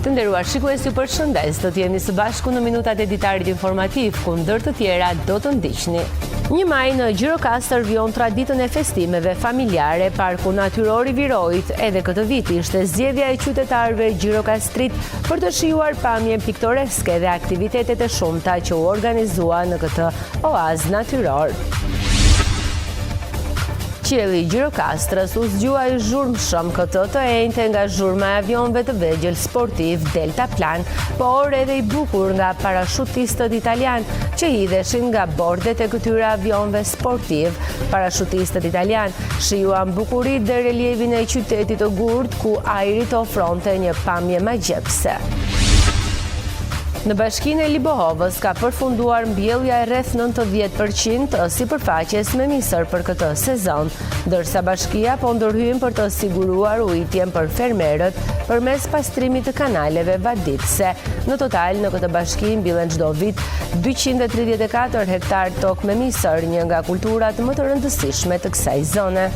Të nderuar shikues, ju përshëndes. Do të jemi së bashku në minutat e ditarit informativ, ku ndër të tjera do të ndiqni. Një maj në Gjirokastër vijon traditën e festimeve familjare, Parku Natyror i Viroit, edhe këtë vit ishte zgjedhja e qytetarëve gjirokastritë për të shijuar pamjen piktoreske dhe aktivitetet e shumta që u organizuan në këtë oaz natyror. Qielli i Gjirokastrës u zgjua i zhurmshëm këtë të enjte nga zhurma e avionëve të vegjël sportivë Delta Plan, por edhe i bukur nga parashutistët italianë që hidheshin nga bordet e këtyre avionëve sportivë. Parashutistët italianë shijuan bukuritë dhe relievin e qytetit të gurtë ku ajri të ofronte një pamje magjepse. Në bashkinë e Libohovës ka përfunduar mbjellja e rreth 90 për qind të sipërfaqes me misër për këtë sezon, ndërsa bashkia po ndërhyn për të siguruar ujitjen për fermerët përmes pastrimit të kanaleve vaditëse. Në total, në këtë bashki mbillen çdo vit 234 hektarë tokë me misër, një nga kulturat më të rëndësishme të kësaj zone.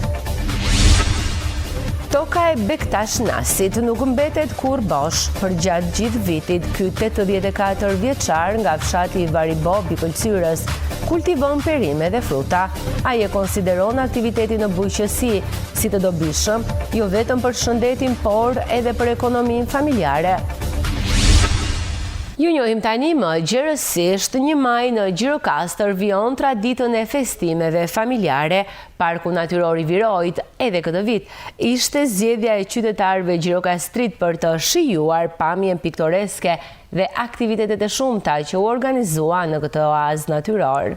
Toka e Bektash Nasit nuk mbetet kurrë bosh. Përgjatë gjithë vitit, ky 84 vjeçar nga fshati Varibop i Këlcyrës kultivon perime dhe fruta. Ai e konsideron aktivitetin në bujqësi si të dobishëm, jo vetëm për shëndetin, por edhe për ekonominë familjare. Ju njohim tani më gjerësisht, një maj në Gjirokastër vijon traditën e festimeve familjare. Parku Natyror i Viroit, edhe këtë vit, ishte zgjedhja e qytetarëve gjirokastritë për të shijuar pamjen piktoreske dhe aktivitetet e shumta që u organizuan në këtë oaz natyror.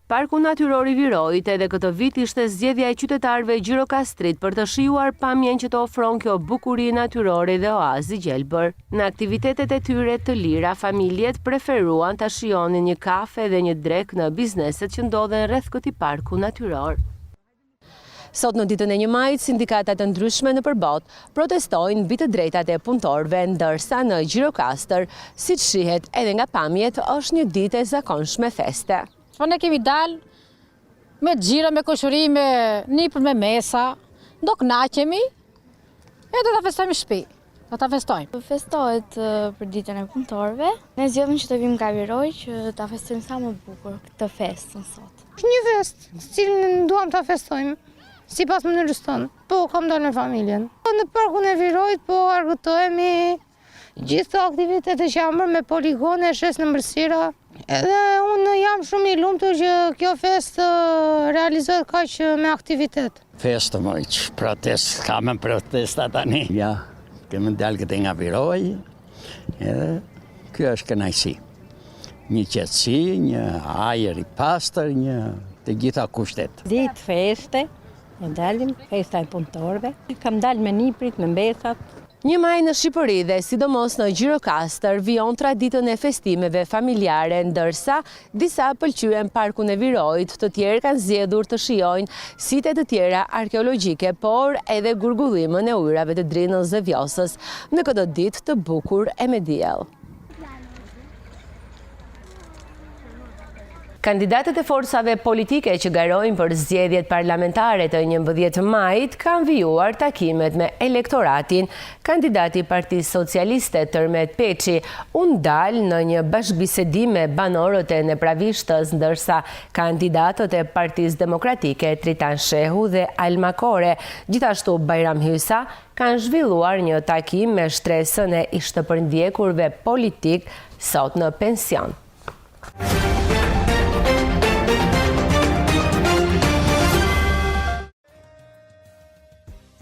Parku Natyror i Viroit edhe këtë vit ishte zgjedhja e qytetarëve gjirokastritë për të shijuar pamjen që të ofron kjo bukuri natyrore dhe oaz i gjelbër. Në aktivitetet e tyre të lira, familjet preferuan ta shijonin një kafe dhe një drekë në bizneset që ndodhen rreth këtij parku natyror. Sot në ditën e një majit, sindikata të ndryshme nëpër botë protestojnë mbi të drejtat e punëtorëve, ndërsa në Gjirokastër, siç shihet edhe nga pamjet, është një ditë e zakonshme feste. Po ne kemi dalë me xhiro, me kushëri, me nipër, me mbesa, do kënaqemi, e do ta festojmë në shtëpi. Do ta festojmë. Festohet për ditën e punëtorëve. Ne zgjodhëm që të vijmë nga Viroi që ta festojmë sa më bukur këtë festën sot. Është një festë, të cilën duam ta festojmë sipas mënyrës tonë. Po kam dalë me familjen. Po në parkun e Viroit po argëtohemi gjithë këto aktivitete që janë bërë me poligone, shesin ëmbëlsira. Edhe unë jam shumë i lumtur që kjo festë realizohet kaq me aktivitet. Festë moj, protestë, s'ka më protesta tani. Ja, kemi dalë këtej nga Viroi, edhe kjo është kënaqësi. Një qetësi, një ajër i pastër, një të gjitha kushtet. Ditë feste, ne dalim, festa e punëtorëve. Kam dalë me niprit, me mbesat, Një maj në Shqipëri dhe sidomos në Gjirokastër vijon traditën e festimeve familjare, ndërsa disa pëlqyen parkun e Viroit, të tjerë kanë zgjedhur të shijojnë site të tjera arkeologjike, por edhe gurgullimën e ujërave të Drinës dhe Vjosës në këtë ditë të bukur e me diell. Kandidatët e forcave politike që garojnë për zgjedhjet parlamentare të 11 majit kanë vijuar takimet me elektoratin. Kandidati i Partisë Socialiste Tërmet Peçi u ndal në një bashkëbisedim me banorët e Nepravishtës, ndërsa kandidatët e Partisë Demokratike Tritan Shehu dhe Alma Kore, gjithashtu Bajram Hysa, kanë zhvilluar një takim me shtresën e ish të përndjekurve politikë sot në pension.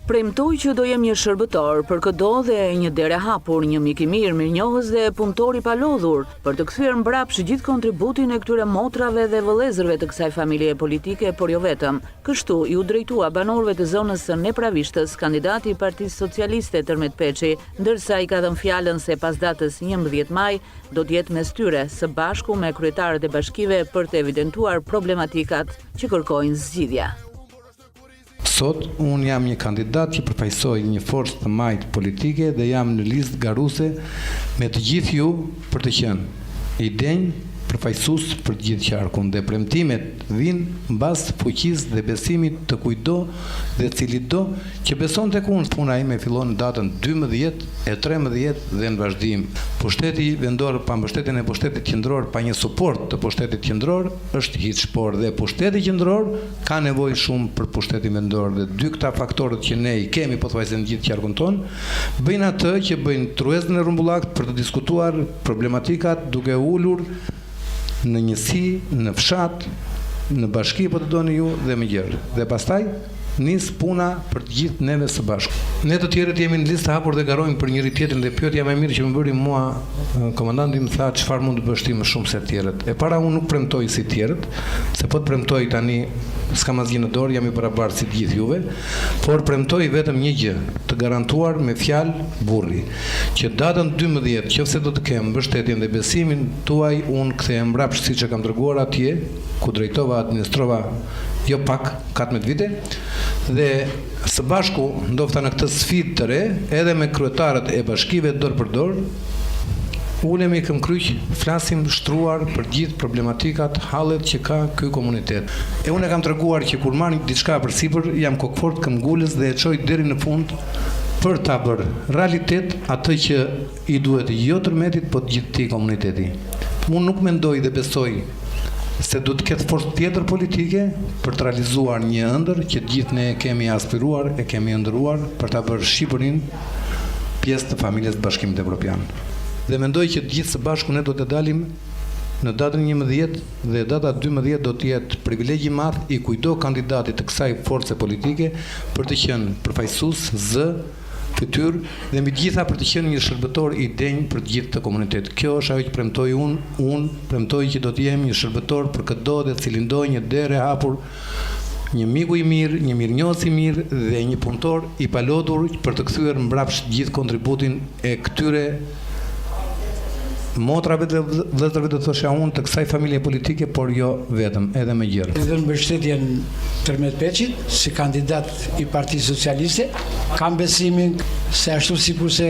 Premtoj që do jem një shërbëtor për këdo dhe një derë e hapur, një mik i mirë, mirënjohës dhe punëtor i palodhur, për të kthyer mbrapsht gjithë kontributin e këtyre motrave dhe vëllezërve të kësaj familjeje politike, por jo vetëm. Kështu, iu drejtua banorëve të zonës së Nepravishtës, kandidati i Partisë Socialiste, Tërmet Peçi, ndërsa i ka dhënë fjalën se pas datës 11 maj do të jetë mes tyre, së bashku me kryetarët e bashkive për të evidentuar problematikat që kërkojnë zgjidhje. Sot, unë jam një kandidat që përfaqësoj një forcë të majtë politike dhe jam në listë garuese me të gjithë ju për të qenë i denjë. përfaqësues për të gjithë qarkun dhe premtimet vijnë mbas fuqisë dhe besimit të kujtdo dhe cilitdo që beson tek unë. Puna ime fillon në datën 12 e 13 dhe në vazhdim. Pushteti vendor pa mbështetjen e pushtetit qendror pa një suport të pushtetit qendror është hiç por dhe pushteti qendror ka nevojë shumë për pushtetin vendor dhe dy këta faktorët që ne i kemi pothuajse në gjithë qarkun tonë bëjnë atë që bëjnë tryezën e rrumbullakët për të diskutuar problematikat duke u ulur në njësi, në fshat, në bashki po të doni ju dhe më gjerë. Dhe pastaj nis puna për të gjithë neve së bashku. Ne të tjerët jemi në listë të hapur dhe garojmë për njëri tjetrin dhe pyetja më e mirë që më bëri mua komandanti më tha çfarë mund të bësh ti më shumë se të tjerët. E para unë nuk premtoj si të tjerët, se po të premtoj tani s'kam asgjë në dorë, jam i barabartë si të gjithë juve, por premtoj vetëm një gjë, të garantuar me fjalë burri. Që datën 12, qoftë se do të kem mbështetjen dhe besimin tuaj, unë kthehem mbrapsht siç e kam treguar atje, ku drejtova, administrova jo pak, 14 vite, dhe së bashku, ndofta në këtë sfidë të re, edhe me kryetarët e bashkive dorë për dorë, ulemi këmbëkryq, flasim shtruar për gjithë problematikat, hallet që ka ky komunitet. E unë e kam treguar që kur marr diçka përsipër, jam kokëfortë, këmbëngulës dhe e çoj deri në fund për ta bërë realitet atë që i duhet jo Tërmetit po të gjithë këtij komuniteti. Unë nuk mendoj dhe besoj se duhet të ketë forcë tjetër politike për të realizuar një ëndërr që të gjithë ne e kemi aspiruar, e kemi ëndërruar për ta bërë Shqipërinë pjesë të familjes të Bashkimit Evropian. Dhe mendoj që të gjithë së bashku ne do të dalim në datën 11 dhe data 12 do të jetë privilegj i madh i kujtdo kandidati të kësaj force politike për të qenë përfaqësues, zë, fytyrë dhe mbi të gjitha për të qenë një shërbëtor i denjë për të gjithë këtë komunitet. Kjo është ajo që premtoj unë, unë premtoj që do të jem një shërbëtor për këdo dhe cilindo, një derë e hapur, një miku i mirë, një mirënjohës i mirë dhe një punëtor i palodhur për të kthyer mbrapsht gjithë kontributin e këtyre motrave dhe vëllezërve do të thosha unë të kësaj familje politike, por jo vetëm, edhe më gjerë. I dhënë mbështetjen Tërmet Peçit si kandidat i Partisë Socialiste, kam besimin se ashtu sikurse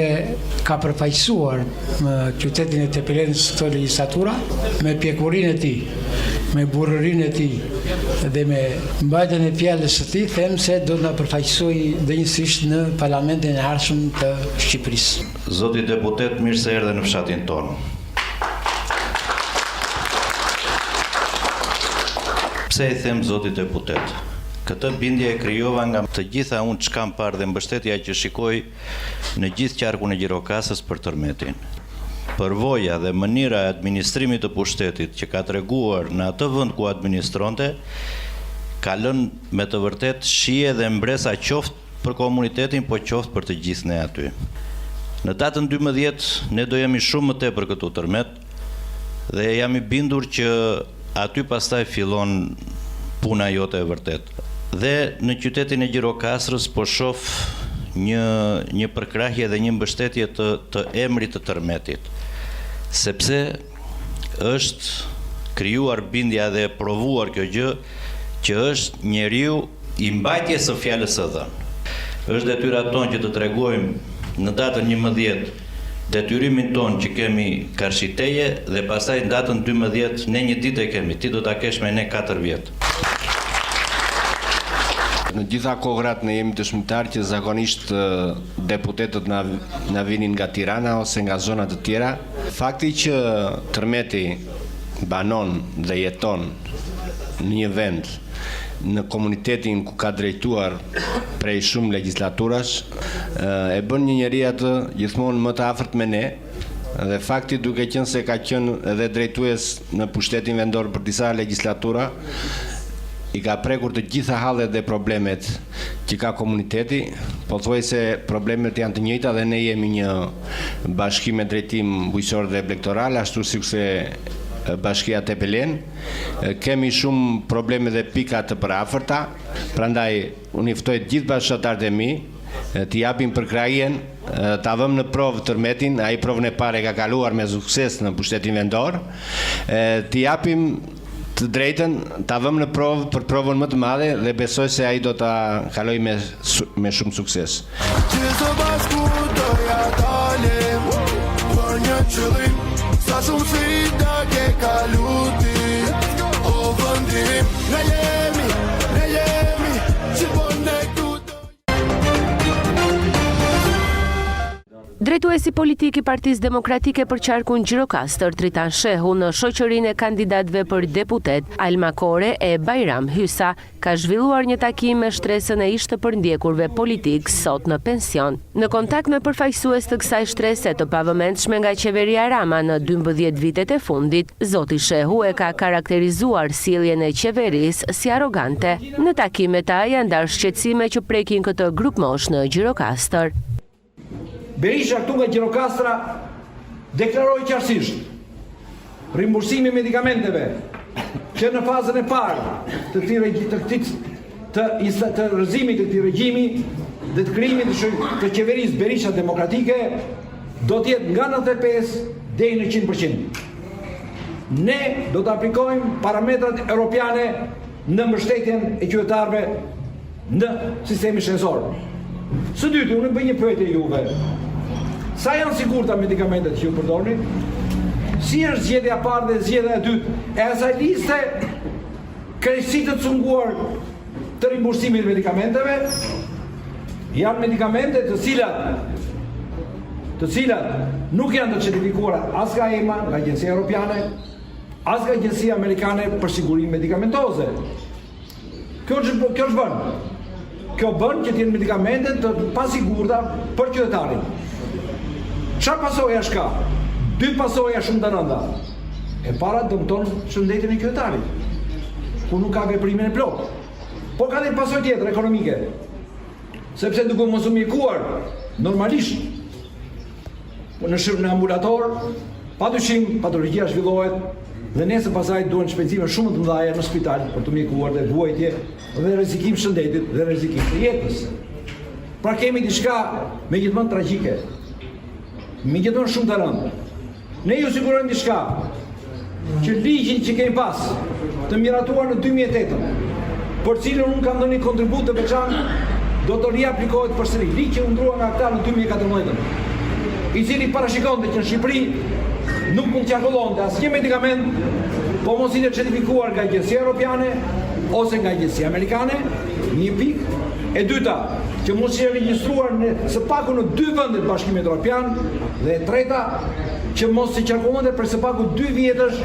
ka përfaqësuar qytetin e Tepelenës këto legjislatura, me pjekurinë e tij, me burrërinë e tij dhe me mbajtjen e fjalës së tij, them se do të na përfaqësojë denjësisht në parlamentin e ardhshëm të Shqipërisë. Zoti deputet, mirë se erdhe në fshatin tonë. Pse i them zoti deputet? Këtë bindje e krijova nga të gjitha unë ç'kam parë dhe mbështetja që shikoj në gjithë qarkun e Gjirokastrës për Tërmetin. Përvoja dhe mënyra e administrimit të pushtetit që ka treguar në atë vend ku administronte, ka lënë me të vërtetë shije dhe mbresa qoftë për komunitetin po qoftë për të gjithë ne aty. Në datën 12 ne do jemi shumë më tepër këtu Tërmet dhe jam i bindur që aty pastaj fillon puna jote e vërtetë. Dhe në qytetin e Gjirokastrës po shoh një një përkrahje dhe një mbështetje të të emrit të Tërmetit. Sepse është krijuar bindja dhe e provuar kjo gjë që është njeriu i mbajtjes së fjalës së dhënë. Është detyra tonë që të tregojmë në datën 11 detyrimin tonë që kemi karshi teje dhe pastaj në datën 12 ne një ditë e kemi, ti do ta kesh me ne 4 vjet. Në gjitha kohërat ne jemi dëshmitar që zakonisht deputetët na na vinin nga Tirana ose nga zona të tjera. Fakti që Tërmeti banon dhe jeton në një vend në komunitetin ku ka drejtuar prej shumë legjislaturash, e bën një njeri atë gjithmonë më të afërt me ne dhe fakti duke qenë se ka qenë edhe drejtues në pushtetin vendor për disa legjislatura, i ka prekur të gjitha hallet dhe problemet që ka komuniteti, pothuajse problemet janë të njëjta dhe ne jemi një bashki me drejtim bujqësor dhe blegtoral, ashtu sikurse bashkia Tepelenë. Kemi shumë probleme dhe pika të përafërta, prandaj unë i ftoj të gjithë bashkëfshatarët e mi t'i japin përkrahjen, ta vëmë në provë Tërmetin, ai provën e parë e ka kaluar me sukses në pushtetin vendor, t'i japim të drejtën, ta vëmë në provë për provën më të madhe dhe besoj se ai do ta kalojë me me shumë sukses. Gjithë së bashku do ja dalim Për një qëllim. Sa shumë sfida ke kalu ti O vendi im Ne jemi, ne jemi Gjithmonë ne këtu Drejtuesi politik i Partisë Demokratike për qarkun Gjirokastër, Tritan Shehu, në shoqërinë e kandidatëve për deputetë, Alma Kore e Bajram Hysa, ka zhvilluar një takim me shtresën e ish të përndjekurve politikë sot në pension. Në kontakt me përfaqësues të kësaj shtrese të pavëmendshme nga qeveria Rama në 12 vitet e fundit, zoti Shehu e ka karakterizuar sjelljen e qeverisë si arrogante. Në takim me ta janë ndarë shqetësime që prekin këtë grupmoshë në Gjirokastër. Berisha këtu nga Gjirokastra deklaroi qartësisht rimbursimi i medikamenteve që në fazën e parë të këtij të këtij të të rrëzimit të këtij regjimi dhe të krijimit të, të qeverisë Berisha Demokratike do të jetë nga 95 deri në 100%. Ne do të aplikojmë parametrat europiane në mbështetjen e qytetarëve në sistemin shëndetësor. Së dyti, unë bëj një pyetje juve. Sa janë sigurta medikamentet që ju përdorni? Si është zgjedhja e parë dhe zgjedhja e dytë e asaj liste krejtësisht të cunguar të rimbursimit të medikamenteve? Janë medikamente të cilat të cilat nuk janë të certifikuara as nga EMA, nga Agjencia Europiane, as nga Agjencia Amerikane për Sigurinë Medikamentoze. Kjo që kjo ç'bën? Kjo bën që të jenë medikamente të pasigurta për qytetarin. Çfarë pasojash ka? Dy pasoja shumë të rënda. E para dëmton shëndetin e qytetarit, ku nuk ka veprimin e plotë. Po ka dhe një pasojë tjetër ekonomike. Sepse duke mos u mjekuar normalisht në shër në ambulator, pa dyshim patologjia zhvillohet dhe nesër pastaj duhen shpenzime shumë të mëdha në spital për të mjekuar dhe vuajtje dhe rrezikim shëndetit dhe rrezikim të jetës. Pra kemi diçka me gjithmonë tragjike, me gjithmonë shumë të rëndë. Ne ju sigurojmë diçka, që ligjin që kemi pas të miratuar në 2008-ën, për cilën unë kam dhënë një kontribut të veçantë, do të riaplikohet përsëri. Ligj që u ndrua nga këta në 2014-ën, i cili parashikonte që në Shqipëri nuk mund të qarkullonte asnjë medikament, po mos ishte certifikuar nga Agjencia Europiane ose nga Agjencia Amerikane, një pikë. E dyta, që mos ishte regjistruar në së paku në dy vende të Bashkimit Evropian dhe e treta, që mos të qarkullonte për së paku dy vjetësh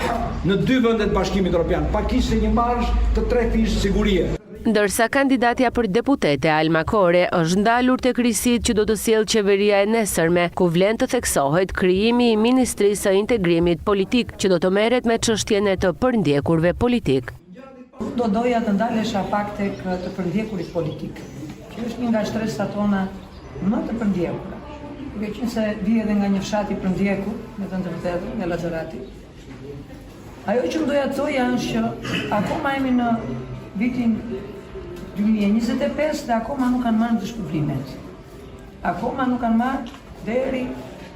në dy vende të Bashkimit Evropian, pra kishte një marzh të trefishtë sigurie. Ndërsa kandidatja për deputete, Alma Kore, është ndalur tek risitë që do të sjellë qeveria e nesërme, ku vlen të theksohet krijimi i Ministrisë së Integrimit Politik, që do të merret me çështjen e të përndjekurve politikë. Unë do doja të ndalesha pak tek të përndjekurit politikë, që është një nga shtresat tona më të përndjekura. Duke qenë se vij edhe nga një fshat i përndjekur, me thënë të vërtetën, nga Lazarati. Ajo që unë doja të thoja është që akoma jemi në vitin 2025 dhe akoma nuk kanë marrë dëmshpërblimet. Akoma nuk kanë marrë deri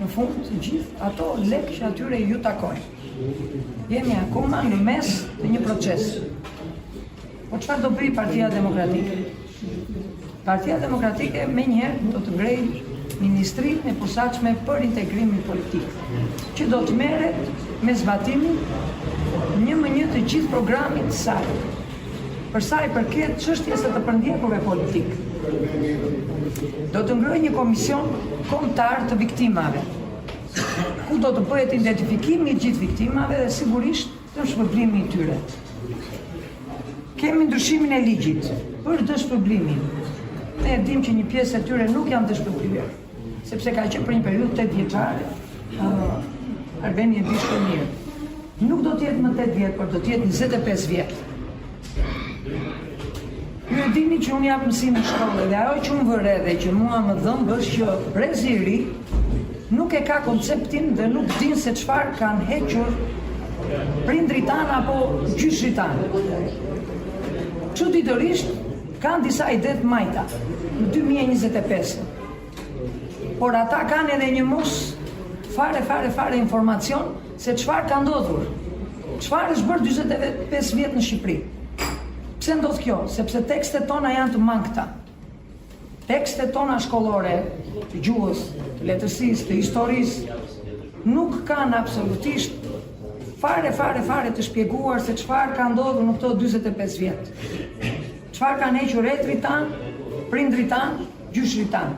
në fund të gjithë ato lekë që atyre ju takojnë. Jemi akoma në mes të një procesi. Po çfarë do bëjë Partia Demokratike? Partia Demokratike menjëherë do të ngrejë Ministrinë e Posaçme për Integrimin Politik, që do të merret me zbatimin një më një të gjithë programit të saj. Për sa i përket çështjes së të përndjekurve politikë, do të ngrejë një komision kombëtar të viktimave, ku do të bëhet identifikimi i gjithë viktimave dhe sigurisht dëmshpërblimi i tyre. Kemi ndryshimin e ligjit për dëmshpërblimin. Ne e dimë që një pjesë e tyre nuk janë dëmshpërblyer, sepse ka qenë për një periudhë 8 vjeçare. Uh, Arbeni e di shumë mirë. Nuk do të jetë më 8 vjet, por do të jetë 25 vjet. Ju e dini që unë jap mësim në shkollë dhe ajo që unë vë re dhe që mua më dhëmb është që brezi i ri nuk e ka konceptin dhe nuk din se çfarë kanë hequr prindërit tanë apo gjyshërit tanë. Çuditërisht kanë disa ide të majta në 2025. Por ata kanë edhe një mos fare fare fare informacion Se çfarë ka ndodhur? Çfarë është bërë 45 vjet në Shqipëri? Pse ndodh kjo? Sepse tekstet tona janë të mangëta. Tekstet tona shkollore, të gjuhës, të letërsisë, të historisë. Nuk kanë absolutisht fare, fare, fare të shpjeguar se çfarë ka ndodhur në këto 45 vjet. Çfarë kanë hequr etërit tanë, prindërit tanë, gjyshërit tanë.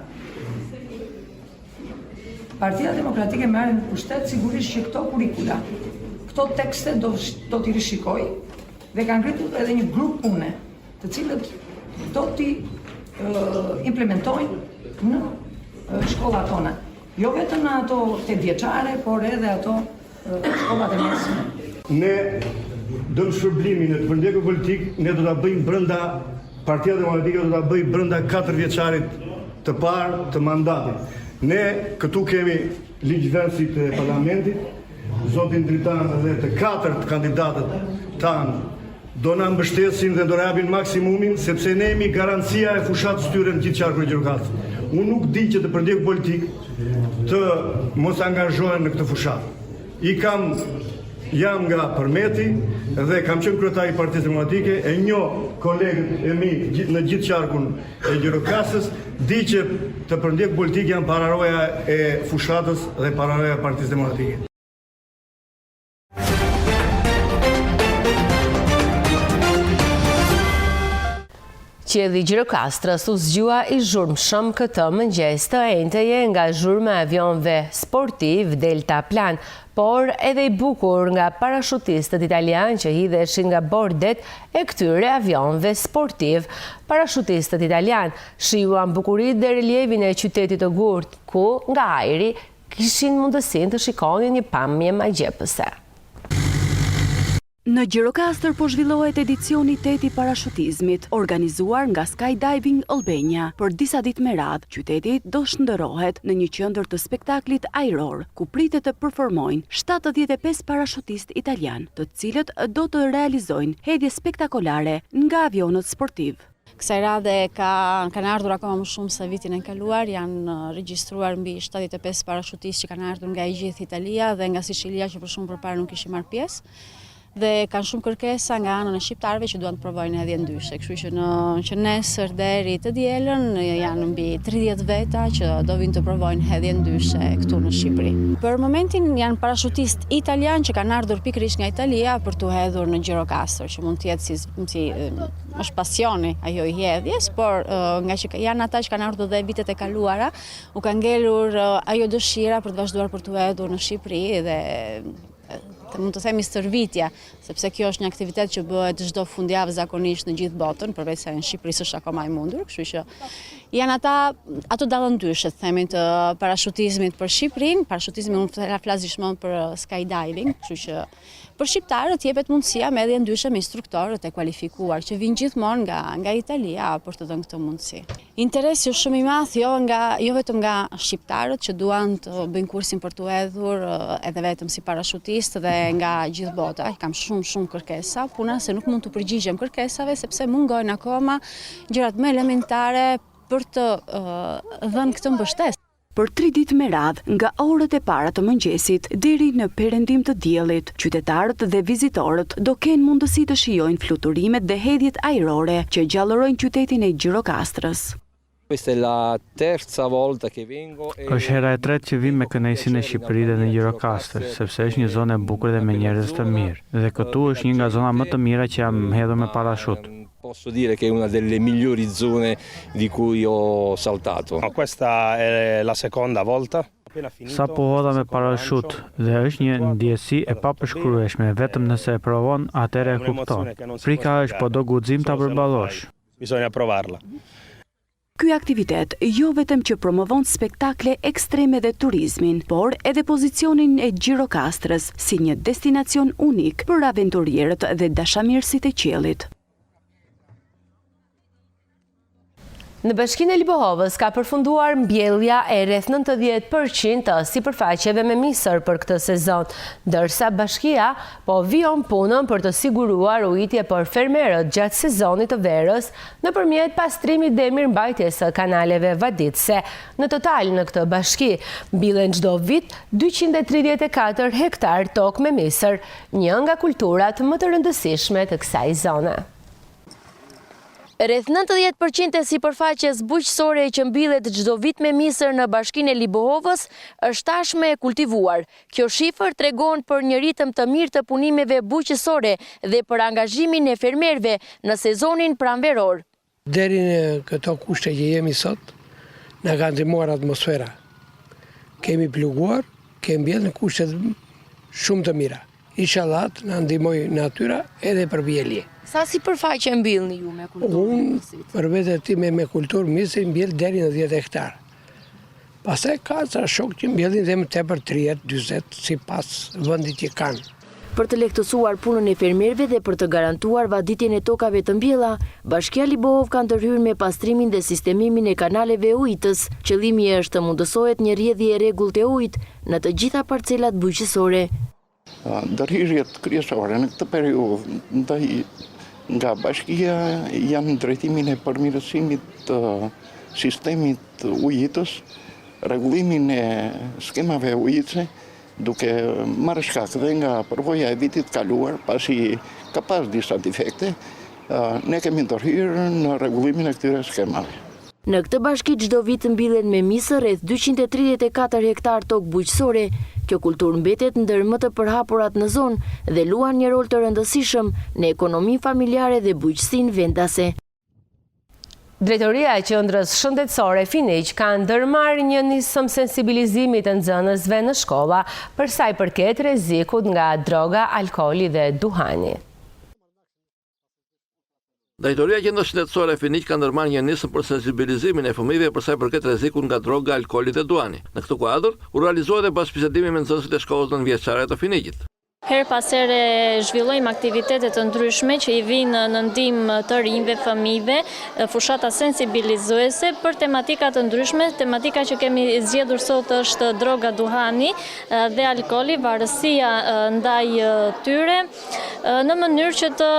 Partia Demokratike me ardhjen në pushtet sigurisht që këto kurrikula, këto tekste do do t'i rishikojë dhe ka ngritur edhe një grup pune, të cilët do t'i implementojnë në shkollat tona. Jo vetëm në ato tetëvjeçare, por edhe ato shkollat e mesme. Ne dëmshpërblimin e të përndjekurve politikë, ne do ta bëjmë brenda Partia Demokratike do ta bëjë brenda katërvjeçarit të parë të mandatit. Ne këtu kemi ligjvënësit e parlamentit, zotin Dritan dhe të katërt kandidatët tanë do na mbështesin dhe do na japin maksimumin, sepse ne jemi garancia e fushatës tyre në gjithë qarkun e Gjirokastrës. Unë nuk di që të përndjekur politikë të mos angazhohen në këtë fushatë. I kam jam nga Përmeti dhe kam qenë kryetar i Partisë Demokratike, e njoh kolegët e mi në gjithë qarkun e Gjirokastrës, di që të përndjekur politikë janë pararoja e fushatës dhe pararoja e Partisë Demokratike. Qielli i Gjirokastrës u zgjua i zhurmshëm këtë mëngjes të enjteje nga zhurma e avionëve sportivë Delta Plan, por edhe i bukur nga parashutistët italianë që hidheshin nga bordet e këtyre avionëve sportivë. Parashutistët italianë shijuan bukuritë dhe relievin e qytetit të gurtë, ku nga ajri kishin mundësinë të shikonin një pamje magjepsëse. Në Gjirokastër po zhvillohet edicioni i tetë i parashutizmit, organizuar nga Skydiving Albania. Për disa ditë me radhë, qyteti do shndërrohet në një qendër të spektaklit ajror, ku pritet të performojnë 75 parashutistë italianë, të cilët do të realizojnë hedhje spektakolare nga avionët sportivë. Kësaj radhe ka, kanë ardhur akoma më shumë se vitin e kaluar, janë regjistruar mbi 75 parashutistë që kanë ardhur nga e gjithë Italia dhe nga Sicilia që për shumë përpara nuk kishin marrë pjesë. Dhe kanë shumë kërkesa nga anën e shqiptarëve që duan të provojnë hedhjen dyshe. Kështu që në që nesër deri të dielën janë mbi 30 veta që do vinë të provojnë hedhjen dyshe këtu në Shqipëri. Për momentin janë parashutistë italianë që kanë ardhur pikërisht nga Italia për t'u hedhur në Gjirokastër, që mund të jetë si, si është pasioni ajo i hedhjes, por nga që janë ata që kanë ardhur dhe vitet e kaluara, u ka ngelur ajo dëshira për të vazhduar për t'u hedhur në Shqipëri dhe të mund të themi stërvitja, sepse kjo është një aktivitet që bëhet çdo fundjavë zakonisht në gjithë botën, përveç se në Shqipëri s'është akoma e mundur, kështu që janë ata ato dallëndyshe, të themi të parashutizmit për Shqipërinë, parashutizmi unë flas gjithmonë për skydiving, kështu që Për shqiptarët jepet mundësia me hedhjen dyshe me instruktorët e kualifikuar që vijnë gjithmonë nga nga Italia për të dhënë këtë mundësi. Interesi është shumë i madh, jo nga jo vetëm nga shqiptarët që duan të bëjnë kursin për t'u hedhur edhe vetëm si parashutistë dhe nga gjithë bota. Kam shumë shumë kërkesa, puna se nuk mund t'u përgjigjem kërkesave sepse mungojnë akoma gjërat më elementare për të dhënë këtë mbështesje. Për tri ditë me radhë, nga orët e para të mëngjesit deri në perëndim të diellit, qytetarët dhe vizitorët do kenë mundësi të shijojnë fluturimet dhe hedhjet ajrore që gjallërojnë qytetin e Gjirokastrës. Është hera e tretë që vij me kënaqësi në Shqipëri dhe në Gjirokastër, sepse është një zonë e bukur dhe me njerëz të mirë. Dhe këtu është një nga zonat më të mira që jam hedhur me parashutë. Posso dire che è una delle migliori zone di cui ho saltato. Questa è la seconda volta. Sapo hodha me parashutë dhe është një ndjesi e papërshkrueshme, vetëm nëse e provon, atëherë e kupton. Frika është, po do guxim ta përballosh. Bisogna provarla. Ky aktivitet jo vetëm që promovon spektakle ekstreme dhe turizmin, por edhe pozicionin e Gjirokastrës si një destinacion unik për aventurierët dhe dashamirësit e qiellit. Në Bashkinë e Libohovës ka përfunduar mbjellja e rreth 90 për qind të sipërfaqeve me misër për këtë sezon, ndërsa bashkia po vijon punën për të siguruar ujitje për fermerët gjatë sezonit të verës nëpërmjet pastrimit dhe mirëmbajtjes së kanaleve vaditëse. Në total në këtë bashki mbillen çdo vit 234 hektarë tokë me misër, një nga kulturat më të rëndësishme të kësaj zone. Rreth 90 për qind e sipërfaqes bujqësore që mbillet çdo vit me misër në Bashkinë e Libohovës është tashmë e kultivuar. Kjo shifër tregon për një ritëm të mirë të punimeve bujqësore dhe për angazhimin e fermerëve në sezonin pranveror. Deri në këto kushte që jemi sot, na ka ndihmuar atmosfera. Kemi pluguar, kemi mbjellë në kushte shumë të mira. Inshallah të na ndihmojë natyra edhe për vjelje. Sa sipërfaqe mbillni ju me kulturë të misrit? Unë për vete time me kulturë misri mbjell deri në 10 hektar. Pastaj ka ca shokë që mbjellin dhe më tepër 30, 40, sipas vendit që kanë. Për të lehtësuar punën e fermerëve dhe për të garantuar vaditjen e tokave të mbjella, Bashkia Libohovë ka ndërhyrë me pastrimin dhe sistemimin e kanaleve ujitës. Qëllimi është të mundësohet një rrjedhje e rregullt e ujit në të gjitha parcelat bujqësore. Ndërhyrjet kryesore në këtë periudhë ndaj nga bashkia janë në drejtimin e përmirësimit të sistemit ujitës, rregullimin e skemave ujitëse, duke marrë shkak dhe nga përvoja e vitit të kaluar, pasi ka pas disa defekte, ne kemi ndërhyrë në rregullimin e këtyre skemave. Në këtë bashki çdo vit mbillen me misër rreth 234 hektarë tokë bujqësore. Kjo kulturë mbetet ndër më të përhapurat në zonë dhe luan një rol të rëndësishëm në ekonominë familjare dhe bujqësinë vendase. Drejtoria e Qendrës Shëndetësore Finiq ka ndërmarrë një nismë sensibilizimi të nxënësve në shkolla për sa i përket rrezikut nga droga, alkooli dhe duhani. Drejtoria e Qendrës Shëndetësore Finiq ka ndërmarrë një nismë për sensibilizimin e fëmijëve për sa i përket rrezikut nga droga, alkooli dhe duhani. Në këtë kuadër, u realizua edhe bashkëbisedimi me nxënësit e shkollës nëntëvjeçare të Finiqit. Herë pas here zhvillojmë aktivitete të ndryshme që i vijnë në ndihmë të rinjve, fëmijëve, fushata sensibilizuese për tematika të ndryshme. Tematika që kemi zgjedhur sot është droga, duhani dhe alkooli, varësia ndaj tyre. në mënyrë që të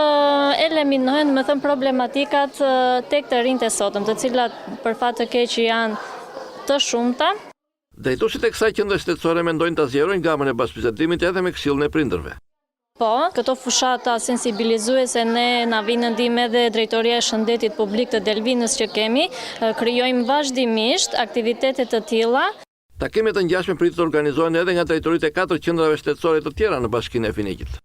eliminohen, domethënë, problematikat tek të rinjtë e sotëm, të cilat për fat të keq janë të shumta. Drejtuesit e kësaj qendre shëndetësore mendojnë ta zgjerojnë gamën e bashkëbisedimit edhe me këshillin e prindërve. Po, këto fushata sensibilizuese ne na vijnë në ndihmë edhe Drejtoria e Shëndetit Publik të Delvinës që kemi, krijojmë vazhdimisht aktivitete të tilla. Takime të ngjashme pritet të organizohen edhe nga drejtoritë e katër qendrave shëndetësore të tjera në Bashkinë e Finiqit.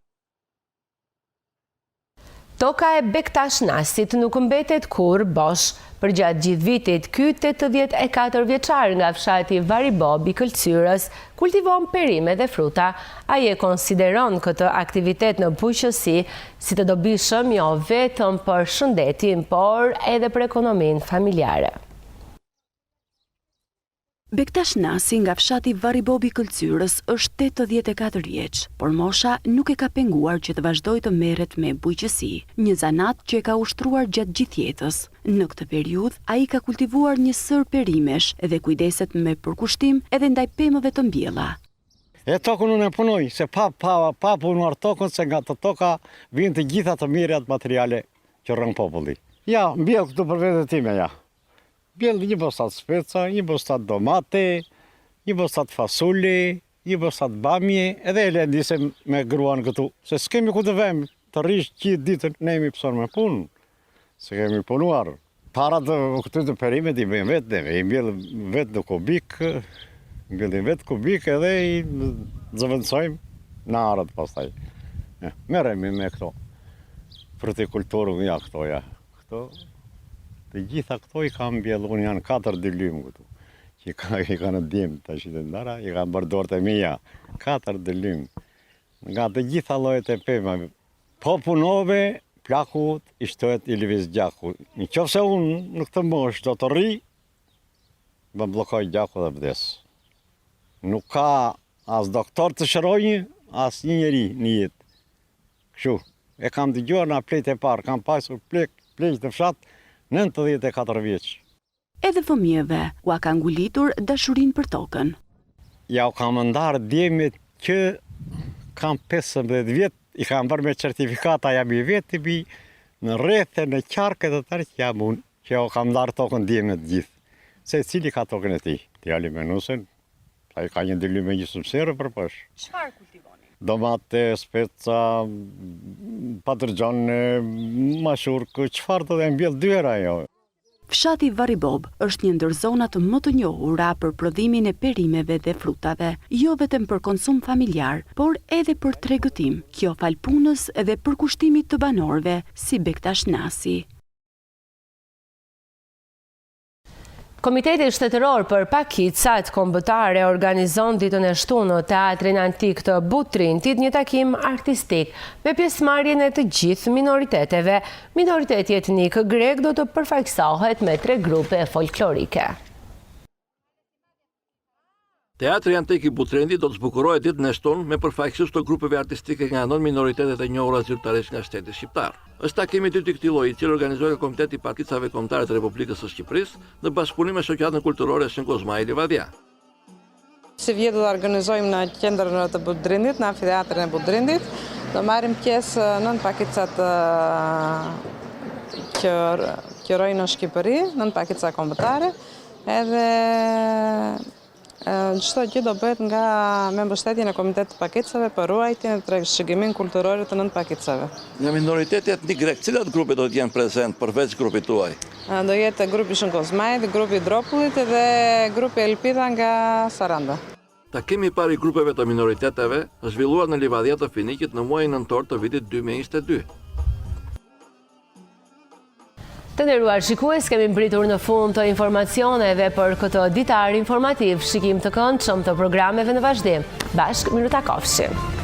Toka e Bektash Nasit nuk mbetet kurrë bosh. Përgjatë gjithë vitit, ky 84 vjeçar nga fshati Varibop i Këlcyrës kultivon perime dhe fruta. Ai e konsideron këtë aktivitet në bujqësi si të dobishëm jo vetëm për shëndetin, por edhe për ekonominë familjare. Bektash Nasi nga fshati Varibop i Këlcyrës është 84 vjeç, por mosha nuk e ka penguar që të vazhdojë të merret me bujqësi, një zanat që e ka ushtruar gjatë gjithë jetës. Në këtë periudhë, ai ka kultivuar një sërë perimesh dhe kujdeset me përkushtim edhe ndaj pemëve të mbjella. E tokën unë e punoj, se pa, pa, pa punuar tokën, se nga të toka vijnë të gjitha të mirat materiale që rron populli. Ja, mbjell këtu për vete time, ja. Mbjell një bostat speca, një bostat domate, një bostat fasule, një bostat bamje, edhe e lendisim me gruan këtu, se s'kemi ku të vemi, të rrish gjithë ditën, ne jemi pësor me punë, se kemi punuar. Parat këtu të perimet i bëjmë vetë neve, i mbjellim vetë në kubik, mbjellim vetë kubik edhe i zëvendësojmë në arët pastaj. Merremi me këto, frutikulturë, ja këto ja. Këto, të gjitha këto i kam mbjellë unë, janë 4 dylymë këtu, që i ka, i kanë djemtë tash të ndara, i kanë bërë dorët e mia, 4 dylymë, nga të gjitha llojet e pemave. Po punove, plakut i shtohet i lëviz gjaku. Në qoftë se unë në këtë moshë do të rri, më bllokohet gjaku dhe vdes. Nuk ka as doktor të shërojë, as një njeri në jetë. Kështu, e kam dëgjuar nga pleqtë e parë, kam pasur plek, pleq në fshat, 94 vjeç. Edhe fëmijëve ua ka ngulitur dashurinë për tokën. Ja u kam ndarë djemve që kam 15 vjet, i kam bërë me certifikata, jam i vetmi në rrethe, në qarke të tërë që jam unë, që ja u kam ndarë tokën djemve të gjithë. Secili ka tokën e tij, djali me nusen, ai ka një dylymë e gjysmë serë përposh. Çfarë kultivoni? Domate, speca, patërxhan, mashurkë, çfarë do dhe mbjell dy herë ajo. Fshati Varibop është një ndër zonat më të njohura për prodhimin e perimeve dhe frutave, jo vetëm për konsum familjar, por edhe për tregëtim, kjo falë punës dhe përkushtimit të banorëve, si Bektash Nasi. Komiteti Shtetëror për Pakicat Kombëtare organizon ditën e shtunë në Teatrin Antik të Butrintit një takim artistik me pjesëmarrjen e të gjithë minoriteteve. Minoriteti etnik grek do të përfaqësohet me tre grupe folklorike. Teatri Antik i Butrintit do të zbukurohet ditën e shtunë me përfaqësues të grupeve artistike nga nëntë minoritetet e njohura zyrtarisht nga shteti shqiptar. Është takimi i dytë i këtij lloji, i cili organizohet nga Komiteti i Pakicave Kombëtare të Republikës së Shqipërisë, në bashkëpunim me Shoqatën Kulturore Shën Kozmai Livadia. Sivjet do të organizojmë në qendër të Butrintit, në amfiteatrin e Butrintit. Do marrim pjesë nëntë pakicat që që rrojnë në Shqipëri, nëntë pakica kombëtare. Edhe çdo gjë do bëhet nga me mbështetjen e Komitetit të Pakicave për ruajtjen dhe trashëgiminë kulturore të nëntë pakicave. Nga minoriteti etnik grek, cilat grupe do të jenë prezent përveç grupit tuaj? Do jetë grupi Shën Kozmait, grupi i Dropullit dhe grupi Elpida nga Saranda. Takimi i parë i grupeve të minoriteteve është zhvilluar në Livadhja të Finiqit në muajin nëntor të vitit 2022. Të nderuar shikues, kemi mbërritur në fund të informacioneve për këtë ditar informativ. Shikim të këndshëm të programeve në vazhdim. Bashkë, mirutakofshim.